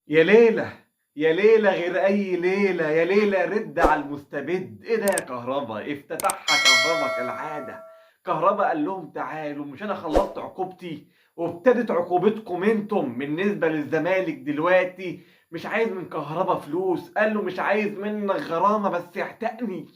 يا ليلة يا ليلة غير أي ليلة، يا ليلة رد على المستبد. إيه ده يا كهربا؟ افتتحها كهربا كالعادة. كهربا قال لهم تعالوا، مش أنا خلصت عقوبتي وابتدت عقوبتكم انتم بالنسبة للزمالك دلوقتي. مش عايز من كهربا فلوس، قال له مش عايز منك غرامة، بس اعتقني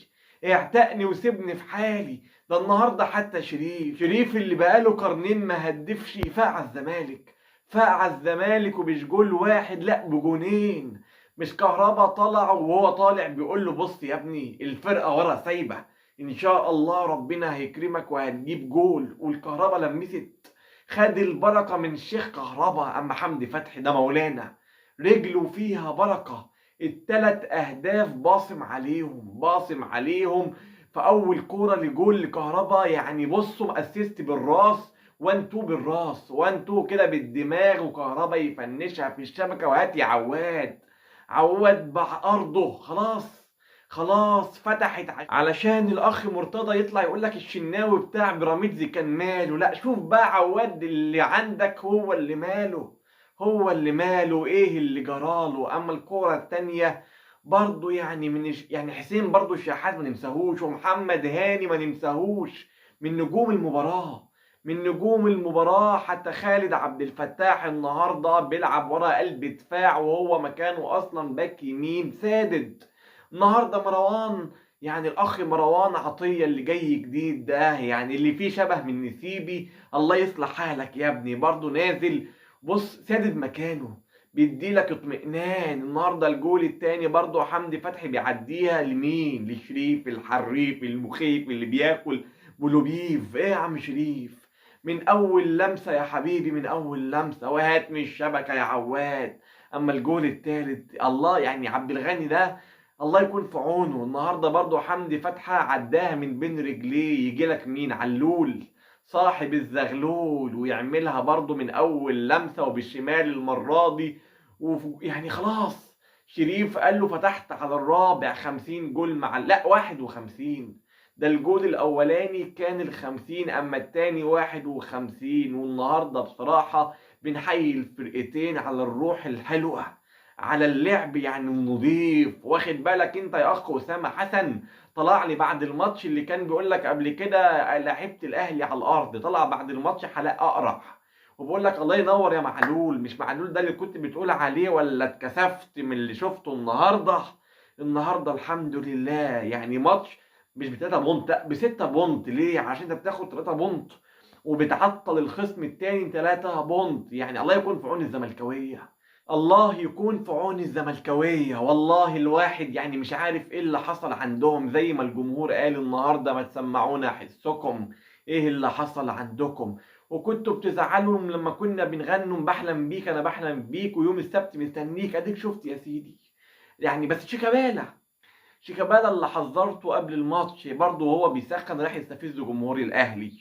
اعتقني وسيبني في حالي. ده النهارده حتى شريف اللي بقاله قرنين ما هدفش فاق الزمالك، فاق الزمالك ومش جول واحد، لا بجونين. مش كهربا طلع وهو طالع بيقول له بص يا ابني الفرقة ورا سايبه، ان شاء الله ربنا هيكرمك وهتجيب جول. والكهربا لمست، خد البركة من الشيخ كهربا. اما حمدي فتحي ده مولانا رجله فيها بركة، التلات اهداف باصم عليهم باصم عليهم. في اول كورة لجول لكهربا، يعني بصوا assist بالراس، 1 2 بالراس، 1 2 كده بالدماغ، وكهربا يفنشها في الشبكة. وهات يا عواد، عواد بارضه خلاص خلاص فتحت. علشان الاخ مرتضى يطلع يقول لك الشناوي بتاع بيراميدز كان ماله، لا شوف بقى عواد اللي عندك هو اللي ماله، هو اللي ماله، ايه اللي جراله. اما الكورة الثانية برضو يعني من يعني حسين برضو الشحات ما ننساهوش، ومحمد هاني ما ننساهوش، من نجوم المباراة، من نجوم المباراة. حتى خالد عبد الفتاح النهارده بيلعب ورا قلب دفاع وهو مكانه اصلا باك يمين سادد. النهارده مروان، يعني الاخ مروان عطية اللي جاي جديد ده، يعني اللي فيه شبه من نسيبي، الله يصلح حالك يا ابني، برضو نازل بص سادد مكانه، بيديلك اطمئنان. النهارده الجول الثاني برضو حمدي فتحي بيعديها لمين؟ لشريف الحريف المخيف اللي بياكل بلوبيف. ايه يا عم شريف، من اول لمسه يا حبيبي، من اول لمسه وهات من الشبكة يا عواد. اما الجول الثالث الله، يعني عبد الغني ده الله يكون في عونه. النهارده برضو حمدي فتحي عداها من بين رجليه، يجي لك مين؟ علول صاحب الزغلول، ويعملها برضو من اول لمسه وبالشمال المرة دي. يعني خلاص شريف قال له فتحت على الرابع 50 جول مع لا 51، ده الجول الاولاني كان 50، اما الثاني 51. والنهارده بصراحة بنحيي الفرقتين على الروح الحلوة، على اللعب يعني النظيف. واخد بالك انت يا اخ اسامة حسن، طلع لي بعد الماتش اللي كان بيقول لك قبل كده لعيبة الاهلي على الارض، طلع بعد الماتش حلق اقرع وبقول لك الله ينور يا معلول. مش معلول ده اللي كنت بتقول عليه، ولا اتكسفت من اللي شفته النهارده؟ النهارده الحمد لله يعني ماتش مش ب3 point، ب6 point. ليه؟ عشان انت بتاخد 3 point وبتعطل الخصم الثاني 3 point. يعني الله يكون في عون الزملكاويه، الله يكون في عون الزملكاويه. والله الواحد يعني مش عارف ايه اللي حصل عندهم، زي ما الجمهور قال النهارده ما تسمعونا حسكم ايه اللي حصل عندكم. وكنتوا بتزعلوا لما كنا بنغنوا بحلم بيك انا بحلم بيك ويوم السبت مستنيك، اديك شفت يا سيدي. يعني بس شيكابالا، شيكابالا اللي حذرته قبل الماتش برضه وهو بيسخن راح يستفز جمهور الاهلي،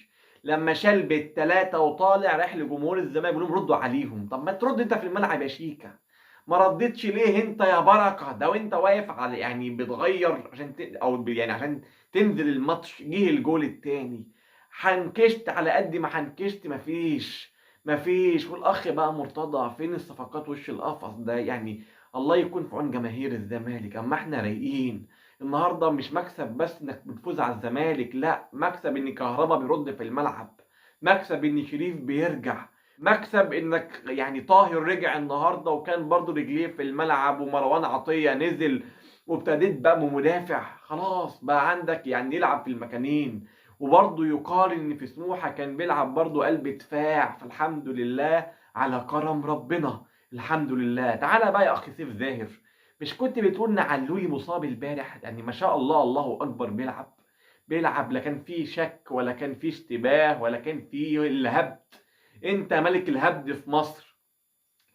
لما شال بالثلاثة وطالع رايح لجمهور الزمالك بيقول لهم ردوا عليهم. طب ما ترد انت في الملعب يا شيكا، ما ردتش ليه انت يا بركة؟ ده وانت واقف على يعني بتغير عشان او يعني عشان تنزل الماتش. جه الجول الثاني حنكشت على قد ما حنكشت، مفيش. والاخ بقى مرتضى فين الصفقات وش القفص ده؟ يعني الله يكون في عون جماهير الزمالك. اما احنا رايقين النهارده، مش مكسب بس انك بتفوز على الزمالك، لا مكسب ان كهربا بيرد في الملعب، مكسب ان شريف بيرجع، مكسب انك يعني طاهر رجع النهارده وكان برضو رجليه في الملعب، ومروان عطية نزل وابتديت بقى بمدافع، خلاص بقى عندك يعني يلعب في المكانين. وبرضو يقال ان في سموحه كان بيلعب برضو قلب دفاع. فالحمد لله على كرم ربنا، الحمد لله. تعالى بقى يا اخ سيف زاهر، مش كنت بتقول ان علولي مصاب البارح؟ يعني ما شاء الله الله اكبر بيلعب بيلعب، لا كان فيه شك ولا كان فيه اشتباه ولا كان فيه الهبد، انت ملك الهبد في مصر.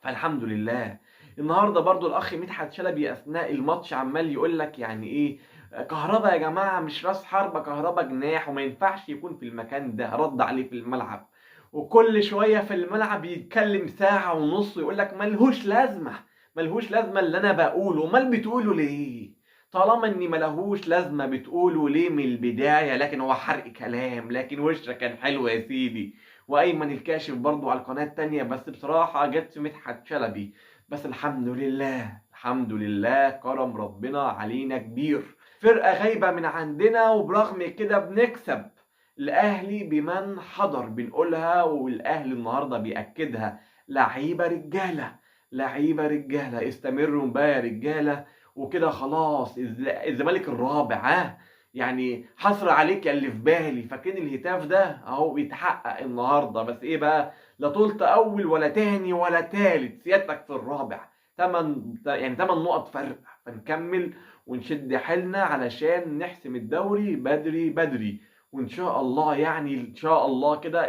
فالحمد لله. النهارده برضو الاخ مدحت شلبي اثناء الماتش عمال يقول لك يعني ايه كهربا يا جماعة مش راس حربه، كهربا جناح وما ينفعش يكون في المكان ده. رد عليه في الملعب، وكل شوية في الملعب يتكلم ساعة ونص ويقول لك ملهوش لازمه، ملهوش لازمه اللي انا بقوله. امال بتقوله ليه؟ طالما اني ملهوش لازمه بتقوله ليه من البداية؟ لكن هو حرق كلام، لكن وشك كان حلو يا سيدي. وايمن الكاشف برضو على القناة الثانية، بس بصراحة جت في مدحت شلبي. بس الحمد لله، الحمد لله، كرم ربنا علينا كبير. فرقة غايبة من عندنا وبرغم كده بنكسب. الأهلي بمن حضر بنقولها، والأهلي النهاردة بيأكدها. لعيبة رجالة، لعيبة رجالة، استمروا بقى يا رجالة. وكده خلاص الزمالك الرابع، ها يعني حصر عليك يا اللي في بالي. فاكرين الهتاف ده اهو بيتحقق النهارده، بس ايه بقى، لا طولت اول ولا تاني ولا تالت، سيادتك في الرابع، 8 يعني 8 نقط فرق. فنكمل ونشد حيلنا علشان نحسم الدوري بدري بدري، وان شاء الله يعني ان شاء الله كده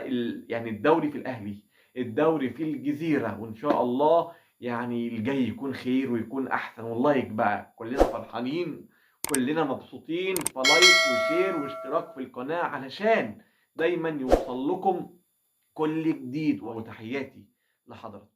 يعني الدوري في الاهلي، الدوري في الجزيرة، وان شاء الله يعني الجاي يكون خير ويكون احسن. وال like بقى، كلنا فرحانين كلنا مبسوطين، ف like و share واشتراك في القناة علشان دايما يوصل لكم كل جديد. وتحياتي لحضراتكم.